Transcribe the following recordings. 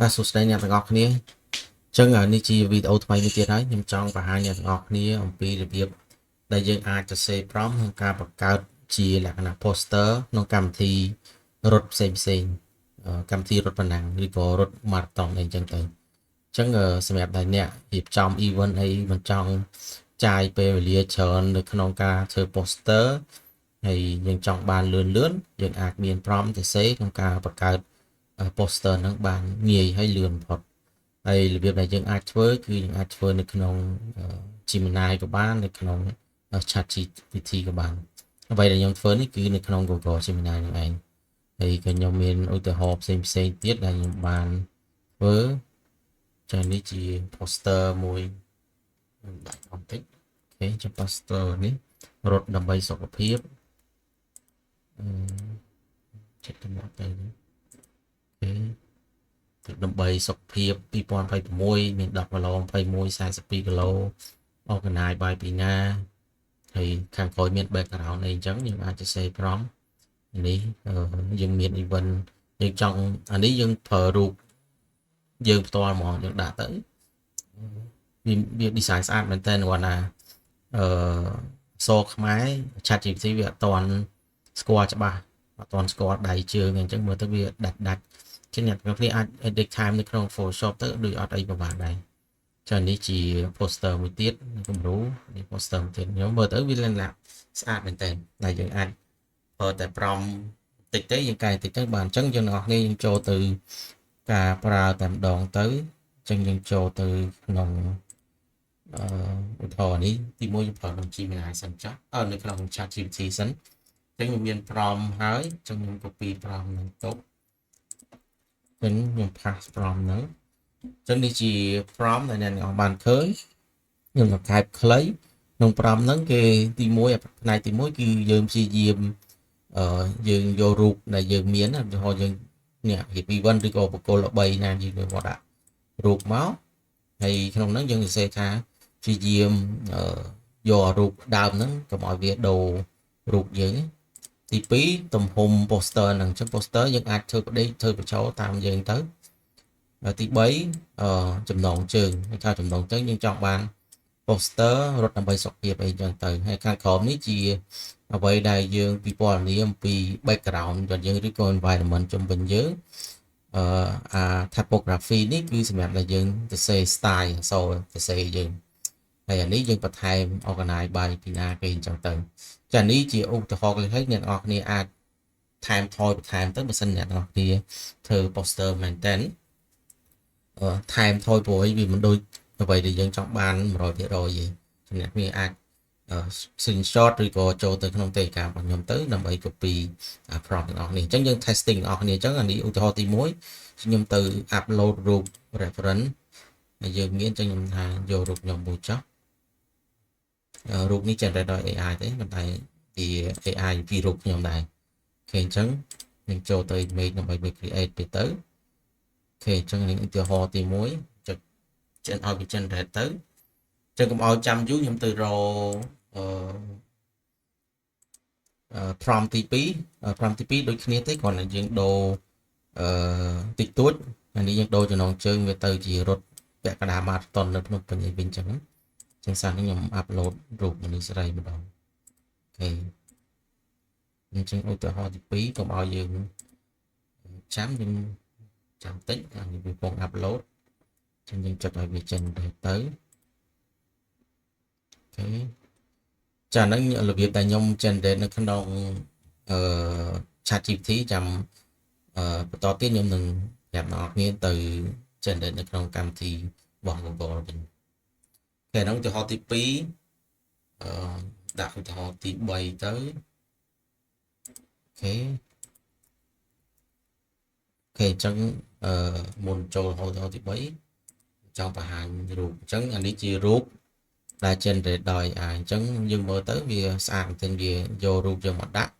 បាទសួស្តីអ្នកទាំងអស់គ្នាអញ្ចឹងនេះជាវីដេអូថ្មីមួយទៀតហើយខ្ញុំចង់បង្ហាញអ្នកទាំងអស់គ្នាអំពីរបៀបដែលយើងអាចសរសេរ prompt ក្នុងការបង្កើតជាលក្ខណៈ poster ក្នុងកម្មវិធីរត់ផ្សេងផ្សេងកម្មវិធីរត់ប្រណាំងឬក៏រត់ marathon អីចឹងទៅអញ្ចឹងសម្រាប់តែអ្នករៀបចំ event អីមិនចង់ចាយពេលវេលាច្រើននៅក្នុងការធ្វើ poster ហើយយើងចង់បានលឿនលឿនយើងអាចមាន prompt សរសេរក្នុងការបង្កើត poster ហ្នឹងបានងាយហើយលឿនបំផុតហើយរបៀបដែលយើងអាចធ្វើគឺយើងអាចធ្វើនៅក្នុង Gemini ក៏បាននៅក្នុង ChatGPT ក៏បានអ្វីដែលខ្ញុំធ្វើនេះគឺនៅក្នុង Google Gemini នឹងឯងហើយក៏ខ្ញុំមានឧទាហរណ៍ផ្សេងផ្សេងទៀតដែលខ្ញុំបានធ្វើចានេះជា poster មួយខ្ញុំដាក់បន្តិច OK ជា poster នេះរត់ដើម្បីសុខភាពអឺចិត្តទៅមកទៅ OK ទឹកដើម្បីសុខភាព2026មាន10គីឡូ21 42គីឡូ organize by ពីណាហើយខាងក្រោយមាន background អីអញ្ចឹងយើងអាចទៅ save prompt នេះយើងមាន event យើងចង់អានេះយើងប្រើរូបយើងផ្ទាល់ហ្មងយើងដាក់ទៅវាវា design ស្អាតមែនតើគាត់ណាអឺសខ្មែរ ChatGPT វាអត់ទាន់ស្គាល់ច្បាស់អត់ទាន់ស្គាល់ដៃជើងអញ្ចឹងមើលទៅវាដាច់ដាច់ចឹងអ្នកទាំងគ្នាអាច edit time នៅក្នុង Photoshop ទៅដូចអត់អីពិបាកដែរចានេះជា poster មួយទៀតគំរូនេះ poster មួយទៀតខ្ញុំមើលទៅវាលក្ខស្អាតមែនតើដែលយើងអាចប្រើតែ prompt តិចទេយើងកែតិចទៅបាទអញ្ចឹងយើងទាំងអស់គ្នាយើងចូលទៅការប្រើតែម្ដងទៅអញ្ចឹងយើងចូលទៅក្នុងអឺឧទាហរណ៍នេះទីមួយយើងប្រើក្នុង Gemini សិនចាស់អឺនៅក្នុង ChatGPT សិនអញ្ចឹងខ្ញុំមាន prompt ហើយអញ្ចឹងខ្ញុំ copy prompt នឹងទុក ចឹងខ្ញុំ paste prompt ហ្នឹងអញ្ចឹងនេះជា prompt ដែលអ្នកទាំងអស់បានឃើញខ្ញុំសង្ខេបខ្លីក្នុង prompt ហ្នឹងគេទី1ផ្នែកទី1គឺយើងព្យាយាមអឺយើងយករូបដែលយើងមានឧទាហរណ៍យើងអ្នករៀប event ឬក៏បុគ្គលល្បីណាយើងយកមកដាក់រូបមកហើយក្នុងហ្នឹងយើងសរសេរថាព្យាយាមយករូបដើមហ្នឹងកុំឲ្យវាដូររូបយើងទី2ទំហំ poster ហ្នឹងអញ្ចឹង poster យើងអាចធ្វើប្តេកធ្វើបញ្ចូលតាមយើងទៅទី3អឺចំណងជើងគេថាចំណងជើងយើងចង់បាន poster រត់ដើម្បីសុខភាពអីចឹងទៅហើយខាងក្រោមនេះជាអ្វីដែលយើងពិពណ៌នាអំពី background របស់យើងឬក៏ environment ជុំវិញយើងអឺអា typography នេះគឺសម្រាប់តែយើងសរសេរ style អក្សរសរសេរយើងហើយអានេះយើងបន្ថែម organize by ពីណាគេអញ្ចឹងទៅចានេះជាឧទាហរណ៍ខ្លីៗអ្នកនរគ្នាអាចថែមថយបន្ថែមទៅបើសិនអ្នកនរគ្នាធ្វើ poster មែនតើថែមថយព្រោះអីវាមិនដូចអ្វីដែលយើងចង់បាន100%ទេចំណែកគ្នាអាច screenshot ឬក៏ចូលទៅក្នុង Telegram របស់ខ្ញុំទៅដើម្បី copy prompt ទាំងអស់នេះអញ្ចឹងយើង testing ទាំងអស់គ្នាអញ្ចឹងអានេះឧទាហរណ៍ទី1ខ្ញុំទៅ upload រូប reference ហើយយើងមានអញ្ចឹងខ្ញុំថាយករូបខ្ញុំមួយចុះរូបនេះ generate ដោយ AI ទេប៉ុន្តែជា AI ពីរូបខ្ញុំដែរ OK អញ្ចឹងយើងចូលទៅ image ដើម្បី create ទៅទៅ OK អញ្ចឹងនេះឧទាហរណ៍ទី1ចុចចិនឲ្យវា generate ទៅអញ្ចឹងកុំឲ្យចាំយូរខ្ញុំទៅរកអឺ prompt ទី2 prompt ទី2ដូចគ្នាទេគ្រាន់តែយើងដូរអឺតិចតួចអានេះយើងដូរចំណងជើងវាទៅជារត់ពាក់កណ្ដាលម៉ារ៉ាតុននៅភ្នំពេញឯវិញអញ្ចឹងចឹងសារនេះខ្ញុំ upload រូបមនុស្សស្រីម្ដង OK អញ្ចឹងឧទាហរណ៍ទី2កុំឲ្យយើងចាំយើង ចាំតិចអានេះវាកំពុង upload ចឹងយើងចុចឲ្យវា generate ទៅ OK ចាហ្នឹងរបៀបដែលខ្ញុំ generate នៅក្នុងអឺ ChatGPT ចាំអឺបន្តទៀតខ្ញុំនឹងប្រាប់អ្នកនរគ្នាទៅ generate នៅក្នុងកម្មវិធីរបស់ Google វិញគេហ្នឹងឧទាហរណ៍ទី2អឺដាក់ឧទាហរណ៍ទី3ទៅ OK OK អញ្ចឹងអឺមុនចូលឧទាហរណ៍ទី3ចង់បង្ហាញរូបអញ្ចឹងអានេះជារូបដែល generate ដោយ AI អញ្ចឹងយើងមើលទៅវាស្អាតមែនទែនវាយករូបយកមកដាក់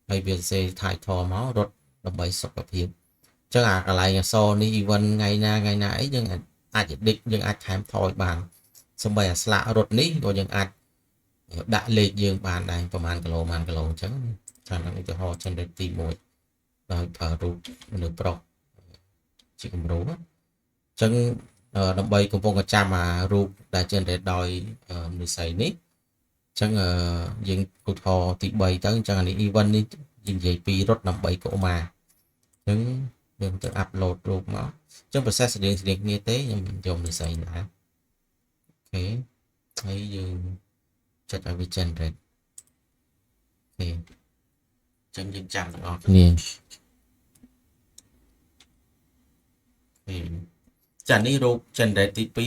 ហើយវាសរសេរ title មករត់ដើម្បីសុខភាពអញ្ចឹងអាកន្លែងអក្សរនេះ event ថ្ងៃណាថ្ងៃណាអីយើងអាច edit យើងអាចថែមថយបានសម្បីអាស្លាករត់នេះក៏យើងអាចដាក់លេខយើងបានដែរប្រហែលគីឡូប្រហែលគីឡូអញ្ចឹងចាហ្នឹងឧទាហរណ៍ generate ទី1ដោយប្រើរូបមនុស្សប្រុសជាគំរូ ចឹងដើម្បីកំពុងចាំអារូបដែល generate ដោយមនុស្សស្រីនេះអញ្ចឹងយើងឧទាហរណ៍ទី3ទៅអញ្ចឹងអានេះ event នេះយើងនិយាយពីរត់ដើម្បីកុមារអញ្ចឹងយើងទៅ upload រូបមកអញ្ចឹង process ស្តៀងស្តៀងគ្នាទេខ្ញុំយកមនុស្សស្រីដែរ OK ហើយយើងចុចឲ្យវា generate OK អញ្ចឹងយើងចាំទាំងអស់គ្នា OK ចានេះរូប generate ទី2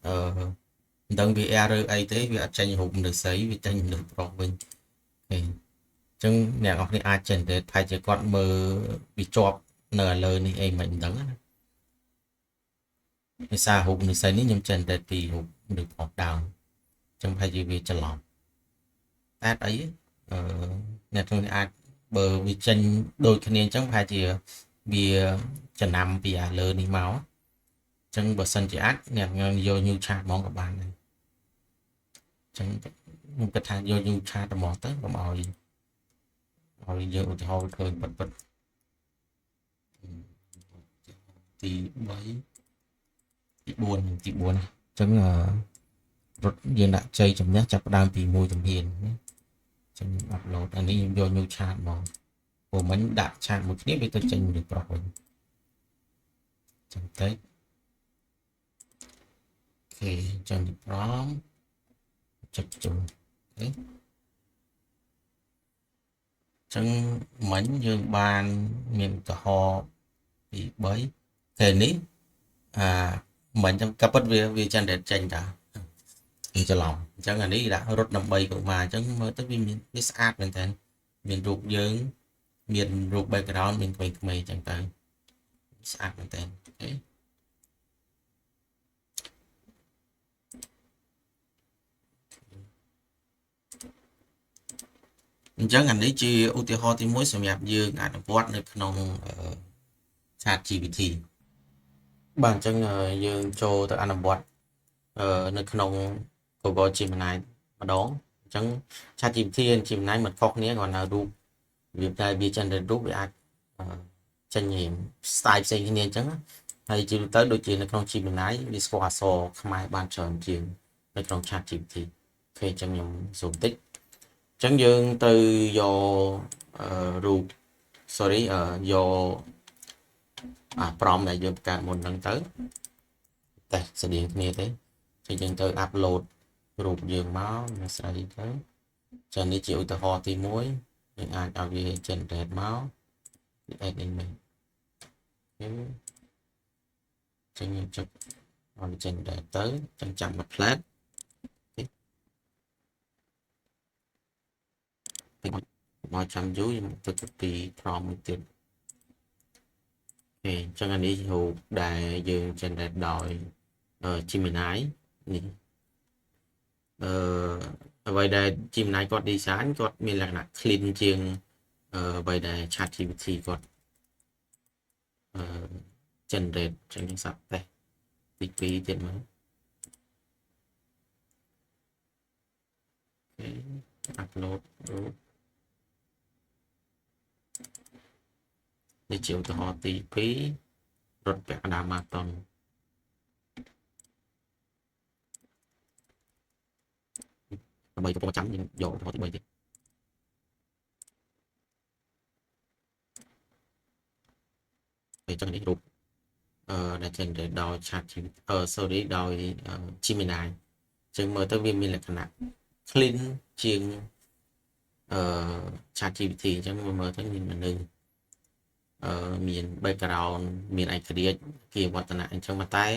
អឺមិនដឹងវា error អីទេវាអត់ចេញរូបមនុស្សស្រីវាចេញមនុស្សប្រុសវិញ OK អញ្ចឹងអ្នកនរគ្នាអាច generate ប្រហែលជាគាត់មើលវាជាប់នៅលើនេះអីមិនដឹងណាភាសារូបមនុស្សស្រីនេះខ្ញុំ generate ពីរូបមនុស្សប្រុសដើមអញ្ចឹងប្រហែលជាវាច្រឡំតែអីអឺអ្នកទាំងនេះអាចបើវាចេញដូចគ្នាអញ្ចឹងប្រហែលជាវាចំណាំពីអាលើនេះមកចឹងបើសិនជាអាចអ្នកយក new chat ហ្មងក៏បានដែរចឹងខ្ញុំគិតថាយក new chat ហ្មងទៅកុំឲ្យឲ្យយើងឧទាហរណ៍ឃើញពិតពិតទី3ទី4ទី4អញ្ចឹងរត់យើងដាក់ជ័យជំនះចាប់ផ្ដើមពីមួយជំហានណាចឹង upload អានេះខ្ញុំយក new chat ហ្មងព្រោះមិញដាក់ chat មួយគ្នាវាទៅចេញមនុស្សប្រុសវិញចឹងទៅ OK ចឹងទី5ចុចចូល OK ចឹងមិញយើងបានមានឧទាហរណ៍ទី3តែនេះអាមិញចឹងក៏ពិតវាវា generate ចេញតាខ្ញុំច្រឡំអញ្ចឹងអានេះដាក់រត់ដើម្បីកុមារអញ្ចឹងមើលទៅវាមានវាស្អាតមែនតើមានរូបយើងមានរូប background មានក្មេងៗអញ្ចឹងទៅស្អាតមែនតើ OK អញ្ចឹងអានេះជាឧទាហរណ៍ទី1សម្រាប់យើងអនុវត្តនៅក្នុង Chat GPT បាទអញ្ចឹងយើងចូលទៅអនុវត្តនៅក្នុង Google Gemini ម្ដងអញ្ចឹង Chat GPT និង Gemini មិនខុសគ្នាគ្រាន់តែរូបវាតែវា generate រូបវាអាចចេញរៀង style ផ្សេងគ្នាអញ្ចឹងហើយជាទូទៅដូចជានៅក្នុង Gemini វាស្គាល់អក្សរខ្មែរបានច្រើនជាងនៅក្នុង Chat GPT OK អញ្ចឹងខ្ញុំសូមតិចអញ្ចឹងយើងទៅយករូប sorry យកអា prompt ដែលយើងបង្កើតមុនហ្នឹងទៅតែស្តៀងគ្នាទេចឹងយើងទៅ upload រូបយើងមកនៅស្រីទៅចានេះជាឧទាហរណ៍ទី1យើងអាចឲ្យវា generate មក add image ចឹងយើងចុចឲ្យវា generate ទៅចឹងចាំមួយ plate មកចាំយូរយើងទៅពី prompt មួយទៀត OK អញ្ចឹងអានេះរូបដែលយើង generate ដោយ Gemini នេះអឺអ្វីដែល Gemini គាត់ design គាត់មានលក្ខណៈ clean ជាងអ្វីដែល ChatGPT គាត់អឺ generate អញ្ចឹងយើងសាប់តេស្តទី2ទៀតមើល OK upload រូបនេះជាឧទាហរណ៍ទី2រត់ពាក់កណ្ដាលម៉ាតុនដើម្បីកំពុងចាំយើងយកឧទាហរណ៍ទី3ទៀតអញ្ចឹងនេះរូបដែល generate ដោយ ChatGPT sorry ដោយ Gemini អញ្ចឹងមើលទៅវាមានលក្ខណៈ clean ជាងអឺ ChatGPT អញ្ចឹងមើលទៅមានមនុស្សមាន background មានឯករាជ្យគេវឌ្ឍនៈអញ្ចឹងប៉ុន្តែ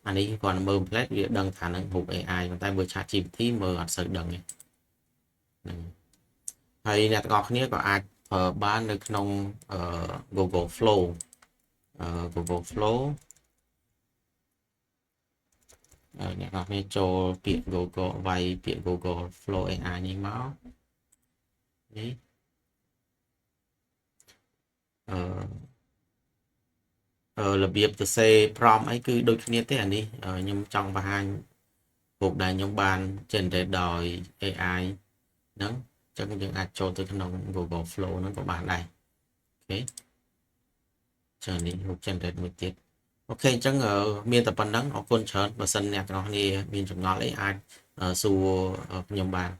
អានេះគាត់មើលផ្លែតវាដឹងថានឹងរូប AI ប៉ុន្តែមើល ChatGPT មើលអត់សូវដឹងទេហ្នឹងហើយអ្នកទាំងអស់គ្នាក៏អាចប្រើបាននៅក្នុង Google Flow Google Flow អ្នកទាំងអស់គ្នាចូលពាក្យ Google វាយពាក្យ Google Flow AI នេះមកនេះអឺរបៀបទៅសេ prompt អីគឺដូចគ្នាទេអានេះខ្ញុំចង់បង្ហាញរូបដែលខ្ញុំបាន generate ដោយ AI ហ្នឹងអញ្ចឹងយើងអាចចូលទៅក្នុង Google Flow ហ្នឹងក៏បានដែរ OK ចឹងនេះរូប generate មួយទៀត OK អញ្ចឹងមានតែប៉ុណ្ណឹងអរគុណច្រើនបើសិនអ្នកទាំងអស់គ្នាមានចម្ងល់អីអាចសួរខ្ញុំបាន។